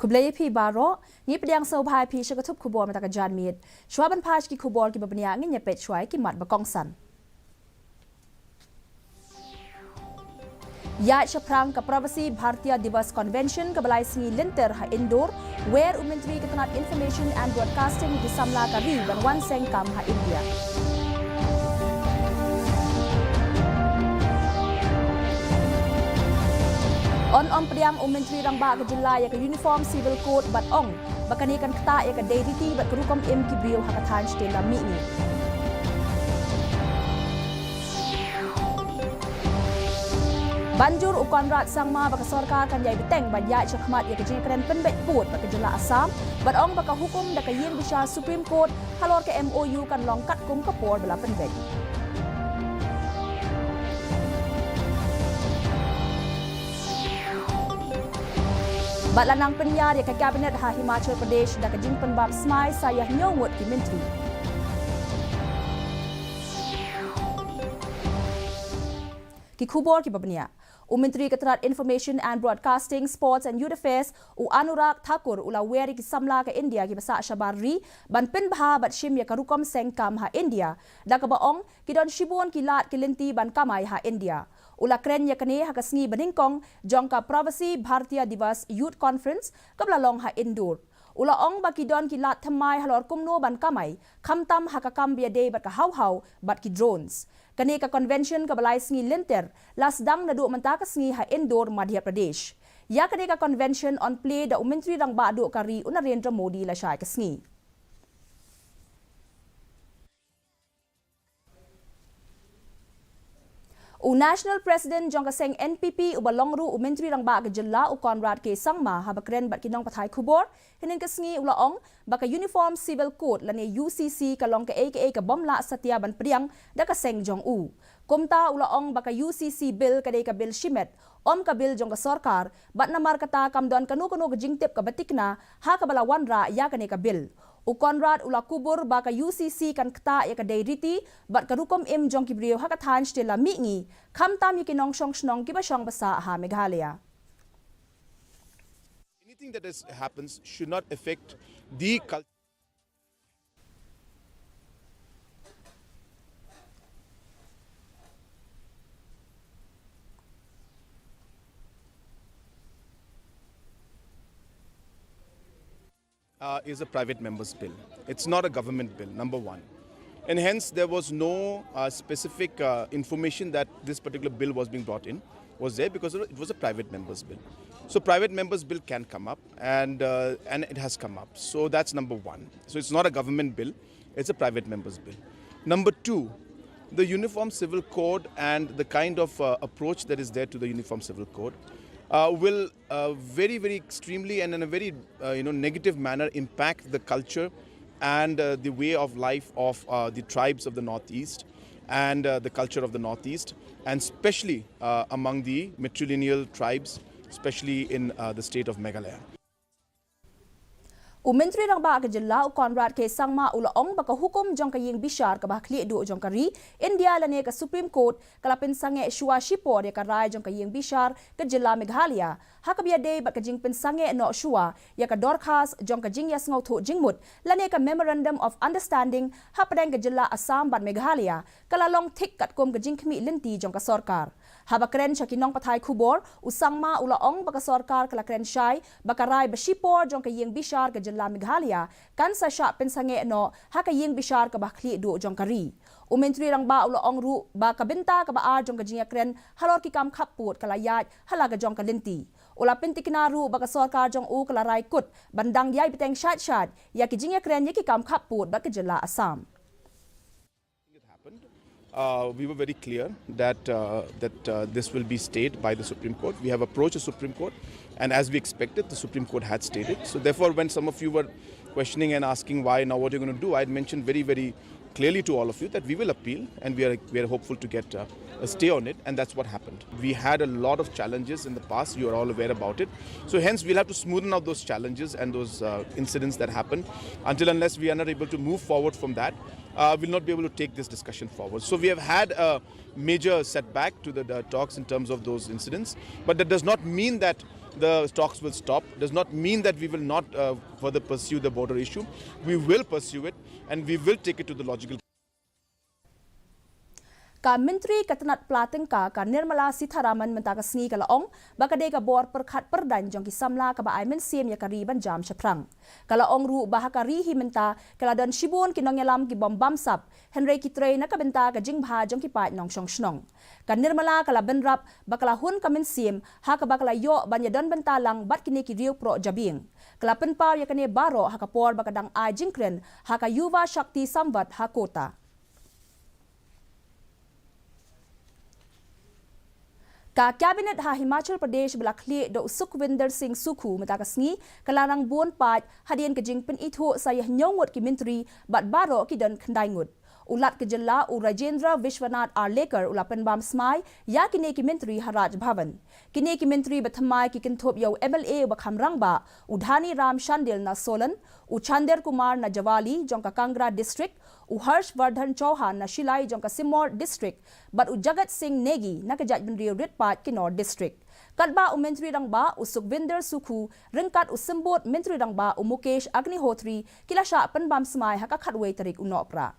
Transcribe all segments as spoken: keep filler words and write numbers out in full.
Khublei phi baroh, ngi pdiang sngewbha ïa phi sha ka thup khubor mynta ka janmiet. Shuwa ban peit ki khubor kiba bniah, ngin ïa peit shuwa ïa ki mat ba kongsan. Ïaid shaphrang ka Pravasi Bharatiya Diwas Convention kaba lai sngi lynter ha Indore, wer u Myntri ka tnat Information and Broadcasting ïa ki samla ka ri ban wan seng kam ha India. Yn ym pdiang u Myntri Rangbah ka jylla ïa ka Uniform Civil Code bad ong ba kane kan ktah ïa ka dei riti bad ka rukom im ki briew ha ka thaiñ shatei lam mihngi. Ban jur u Conrad Sangma ba ka sorkar kan ïai bteng ban ïaid shakhmat ïa ka jingkren pynbeit pud bad ka jylla Assam, bad ong ba ka hukum da ka ïing bishar Supreme Court halor ka M O U kan long katkum ka por ba la pynbeit. Bad la nang pynïar ïa ka Cabinet ha Himachal Pradesh da ka jingpynbam smai sa ïa hynñiew ngut ki myntri. Ki khubor kiba bniah. U Myntri ka tnat Information and Broadcasting, Sports and Youth Affairs, u Anurag Thakur, u la wer ïa ki samla ka India kiba sah shabar ri ban pynbha bad shim ïa ka rukom seng kam ha India, da kaba ong ki don shibun ki lad ki lynti ban kamai ha India. U la kren ïa kane ha ka sngi banyngkong jong ka Pravasi Bharatiya Diwas Youth Conference kaba la long ha Indore. U la ong ba ki don ki lad thymmai halor kumno ban kamai, khamtam ha ka kam ba ïadei bad ka haw-haw bad ki drones. Kane ka convention kaba lai sngi lynter la sdang naduh mynta ka sngi ha Indore, Madhya Pradesh. Ïa kane ka convention yn plie da u Myntri Rangbah duh ka ri u Narendra Modi lashai ka sngi. U National President jong ka seng N P P uba long ruh u Myntri Rangbah ka jylla, u Conrad K Sangma, haba kren bad ki nongpathai khubor hynnin ka sngi, u la ong ba ka Uniform Civil Code lane U C C ka long kaei kaei ka bym lah satia ban pdiang da ka seng jong u. Kumta u la ong ba ka U C C Bill ka dei ka bill shimet, ym ka bill jong ka sorkar, bad namar kata kam don kano kano ka jingtip kaba tikna ha kaba la wanrah ïa kane ka bill. U Conrad u la kubur ba ka U C C kan ktah ïa ka dei riti bad ka rukom im jong ki briew ha ka thaiñ shatei lam mihngi, khamtam ïa ki nongshong shnong kiba shong ba sah ha Meghalaya. Anything that is, happens should not affect the culture. Uh, is a private member's bill. It's not a government bill, number one. And hence, there was no, uh, specific, uh, information that this particular bill was being brought in, was there, because it was a private member's bill. So, private member's bill can come up, and, uh, and it has come up. So, that's number one. So, it's not a government bill, it's a private member's bill. Number two, the Uniform Civil Code and the kind of, uh, approach that is there to the Uniform Civil Code, uh, will, uh, very, very extremely and in a very, uh, you know, negative manner impact the culture and, uh, the way of life of, uh, the tribes of the Northeast and, uh, the culture of the Northeast, and especially, uh, among the matrilineal tribes, especially in, uh, the state of Meghalaya. U Myntri Rangbah ka jylla, u Conrad K Sangma, u la ong ba ka hukum jong ka ïing bishar kaba ha khlieh duh jong ka ri India lane ka Supreme Court ka la pynsangeh shuwa shipor ïa ka rai jong ka ïing bishar ka jylla Meghalaya ha kaba ïadei bad ka jingpynsangeh noh shuwa ïa ka dorkhas jong ka jingïasngewthuh jingmut lane ka Memorandum of Understanding hapdeng ka jylla Assam bad Meghalaya, ka la long thik katkum ka jingkhmih lynti jong ka sorkar. Haba kren sha ki nongpathai khubor, u Sangma u la ong ba ka sorkar ka la kren shai ba ka rai ba shipor jong ka ïing bishar ka jylla Meghalaya kan sa shah pynsangeh noh ha ka ïing bishar kaba ha khlieh duh jong ka ri. U Myntri Rangbah u la ong ruh ba ka bynta kaba ar jong ka jingïakren halor ki kam khappud ka la ïaid ha la ka jong ka lynti. U la pyntikna ruh ba ka sorkar jong u ka la rai kut ban dang ïai bteng shait shait ïa ki jingïakren ïa ki kam khappud bad ka jylla Assam. It happened. Uh, we were very clear that, uh, that, uh, this will be stayed by the Supreme Court. We have approached the Supreme Court, and as we expected, the Supreme Court had stayed it. So therefore, when some of you were questioning and asking why now, what you're gonna do, I had mentioned very, very clearly to all of you that we will appeal, and we are, we are hopeful to get, uh, a stay on it, and that's what happened. We had a lot of challenges in the past, you are all aware about it. So hence, we'll have to smoothen out those challenges and those, uh, incidents that happened. Until unless we are not able to move forward from that, uh, we'll not be able to take this discussion forward. So we have had a major setback to the, the talks in terms of those incidents, but that does not mean that The talks will stop does not mean that we will not uh, further pursue the border issue. We will pursue it and we will take it to the logical. Ka Myntri ka tnat pla tyngka ka Nirmala Sitharaman mynta ka sngi ka la ong ba ka dei ka bor pyrkhat pyrdaiñ jong ki samla kaba ai mynsiem ïa ka ri ban jam shaphrang. Ka la ong ruh ba ha ka ri hi mynta ka la don shibun ki nongïalam ki bym bamsap, hynrei ki trei na ka bynta ka jingbha jong ki paid nongshong shnong. Ka Nirmala ka la bynrap ba ka la hun ka mynsiem ha kaba ka la ïoh ban ïadon bynta lang bad kine ki riew proh jabieng. Ka la pynpaw ïa kane baroh ha ka por ba ka dang ai jingkren ha ka Yuva Shakti Samvad ha Kota. Ka Cabinet ha Himachal Pradesh ba la khlieh da u Sukhvinder Singh Sukhu mynta ka sngi ka la nang bun paid hadien ka jingpynithuh sa ïa hynñiew ngut ki myntri bad baroh ki don khyndai ngut. U Lat ka jylla u Rajendra Vishwanath Arlekar u la pynbam smai ïa kine ki myntri ha Raj Bhavan. Kine ki myntri ba thymmai ki kynthup ïa u M L A uba kham rangbah, u Dhani Ram Shandil na Solan, u Chander Kumar na Jawali jong ka Kangra District, u Harsh Vardhan Chauhan na Shilai jong ka Sirmaur District, bad u Jagat Singh Negi na ka jaitbynriew rit paid Kinnaur District. Katba u Myntri Rangbah u Sukhvinder Sukhu ryngkat u Symbud Myntri Rangbah u Mukesh Agnihotri ki la shah pynbam smai ha ka khatwei tarik u Nohprah.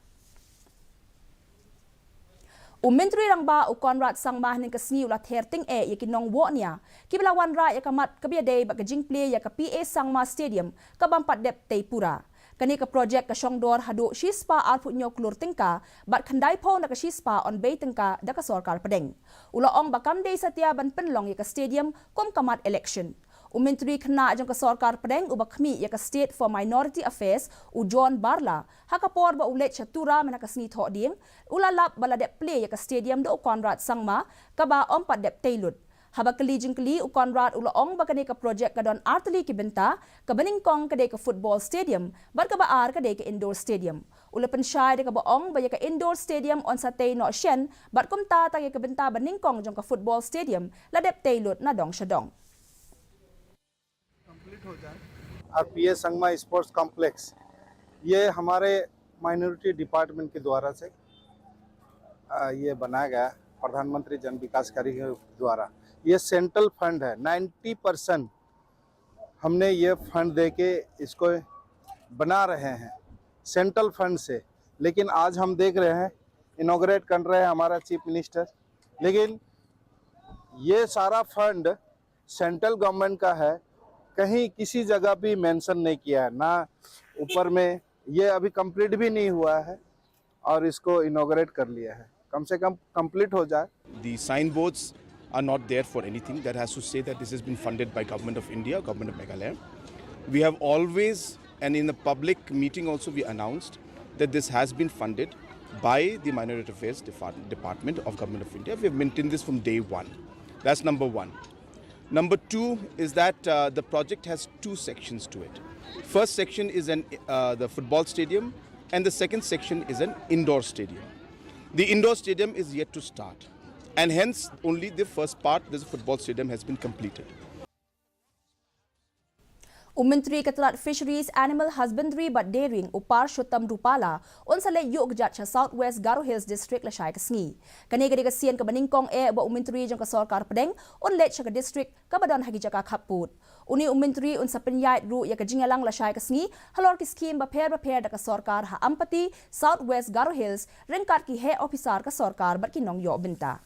U Myntri Rangbah u Conrad Sangma hynne ka sngi u la ther tyngeh ïa ki nongwoh nia kiba la wanrah ïa ka mat kaba ïadei bad ka jingplie ïa ka P A Sangma Stadium ka bym pat dep tei pura. Kane ka projek ka shongdor haduh shispah arphew hynñiew klur tyngka bad khyndaiphew na ka shispah onbei tyngka da ka sorkar pdeng. U la ong ba kam dei satia ban pynlong ïa ka stadium kum ka mat election. U Myntri Khynnah jong ka sorkar pdeng uba khmih ïa ka State for Minority Affairs u John Barla ha ka por ba u leit sha Tura mynta ka sngi Thohdieng u la lap ba la dep plie ïa ka stadium da u Conrad Sangma kaba ym pat dep tei lut. Haba kylli jingkylli u Conrad u la ong ba kane ka projek ka don artylli ki bynta, kaba nyngkong ka dei ka football stadium bad kaba ar ka dei ka indoor stadium. U la pynshai da kaba ong ba ïa ka indoor stadium yn sa tei noh shen bad kumta tang ïa ka bynta ba nyngkong jong ka football stadium la dep tei lut na dong sha dong. और पीए संगमा स्पोर्ट्स कॉम्प्लेक्स, ये हमारे माइनॉरिटी डिपार्टमेंट के द्वारा से आ, ये बनाया गया प्रधानमंत्री जन विकास कार्यक्रम द्वारा। ये सेंट्रल फंड है, नाइन्टी परसेंट हमने ये फंड दे के इसको बना रहे हैं सेंट्रल फंड से। लेकिन आज हम देख रहे हैं, इनॉगरेट कर रहे हैं हमारा चीफ मिनिस्टर, लेकिन ये सारा फंड सेंट्रल गवर्नमेंट का है, कहीं किसी जगह भी मेंशन नहीं किया है, ना ऊपर में, ये अभी कंप्लीट भी नहीं हुआ है और इसको इनॉगरेट कर लिया है। कम से कम कंप्लीट हो जाए। The signboards are not there for anything. That has to say that this has been funded by Government of India, Government of Meghalaya. We have always, and in the public meeting also, we announced that this has been funded by the Minority Affairs Depart- Department of Government of India. We have maintained this from day one. That's number one. Number two is that uh, the project has two sections to it. First section is an, uh, the football stadium, and the second section is an indoor stadium. The indoor stadium is yet to start, and hence only the first part, this football stadium, has been completed. U Myntri ka tnad Fisheries, Animal Husbandry bad Dairying u Parshottam Rupala un sa leit ïuh kjat sha South West Garo Hills District lashai ka sngi. Kane ka dei ka sien kaba nyngkong eh ba u Myntri jong ka sorkar pdeng un leit sha ka district kaba don ha ki jaka khappud. Une u Myntri un sa pynïaid ruh ïa ka jingïalang lashai ka sngi halor ki skhim bapher bapher da ka sorkar ha Ampati, South West Garo Hills ryngkat ki heh ophisar ka sorkar bad ki nongïoh bynta.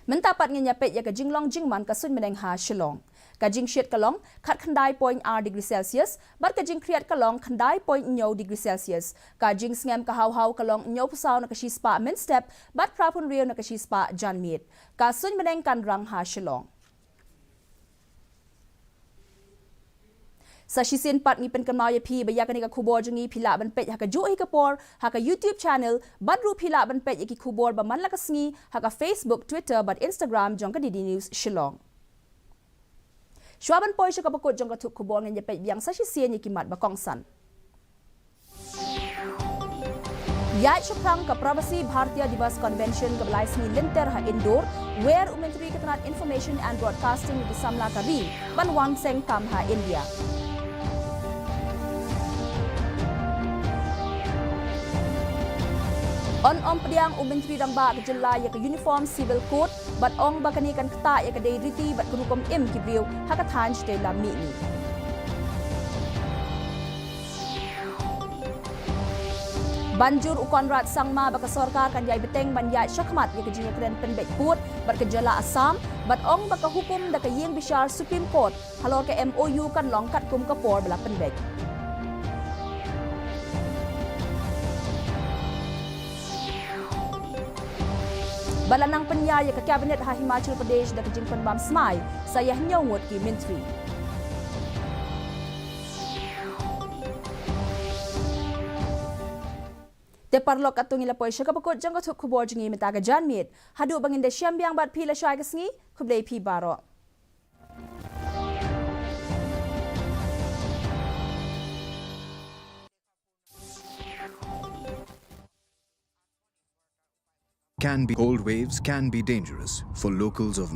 Mynta pat ngin ïa peit ïa ka jinglong jingman ka suiñ bneng ha Shillong. Ka jingshit ka long khatkhyndai point ar degree Celsius bad ka jingkhriat ka long khyndai point hynñiew degree Celsius. Ka jingsngem ka hawhaw ka long hynñiewphew saw na ka shispah mynstep bad phraphewhynriew na ka shispah janmiet. Ka suiñ bneng kan rang ha Shillong. Sa shisien pat ngi pynkynmaw ïa phi ba ïa kane ka khubor jong ngi phi lah ban peit ha kajuh hi ka por ha ka YouTube channel bad ruh phi lah ban peit ïa ki khubor ba man la ka sngi ha ka Facebook, Twitter bad Instagram jong ka D D News Shillong. Shuwa ban poi sha kaba kut jong ka thup khubor ngin ïa peit biang sa shisien ïa ki mat ba kongsan. Ïaid shaphrang ka Pravasi Bharatiya Divas Convention kaba lai sngi lynter ha Indore, wer u Myntri ka tnad Information and Broadcasting u ki samla ka ri ban wan seng kam ha India. Yn ym pdiang u Myntri Rangbah ka jylla ïa ka Uniform Civil Code bad ong ba kane kan ktah ïa ka dei riti bad ka rukom im ki briew ha ka thaiñ shatei lam mihngi. Ban jur u Conrad Sangma ba ka sorkar kan ïai bteng ban ïaid shakhmat ïa ka jingïakren pynbeit pud bad ka jylla Assam bad ong ba ka hukum da ka ïing bishar Supreme Court halor ka M O U kan long katkum ka por ba la pynbeit. Ba la nang pynïar ïa ka cabinet ha Himachal Pradesh da ka jingpynbam smai sa ïa hynñiew ngut ki myntri. Te paralok, katto ngi la poi sha kaba kut jong ka thup khubor jong ngi mynta ka janmiet. Haduh ba ngin da shem biang bad phi lashai ka sngi, khublei phi baroh. Can be cold waves can be dangerous for locals of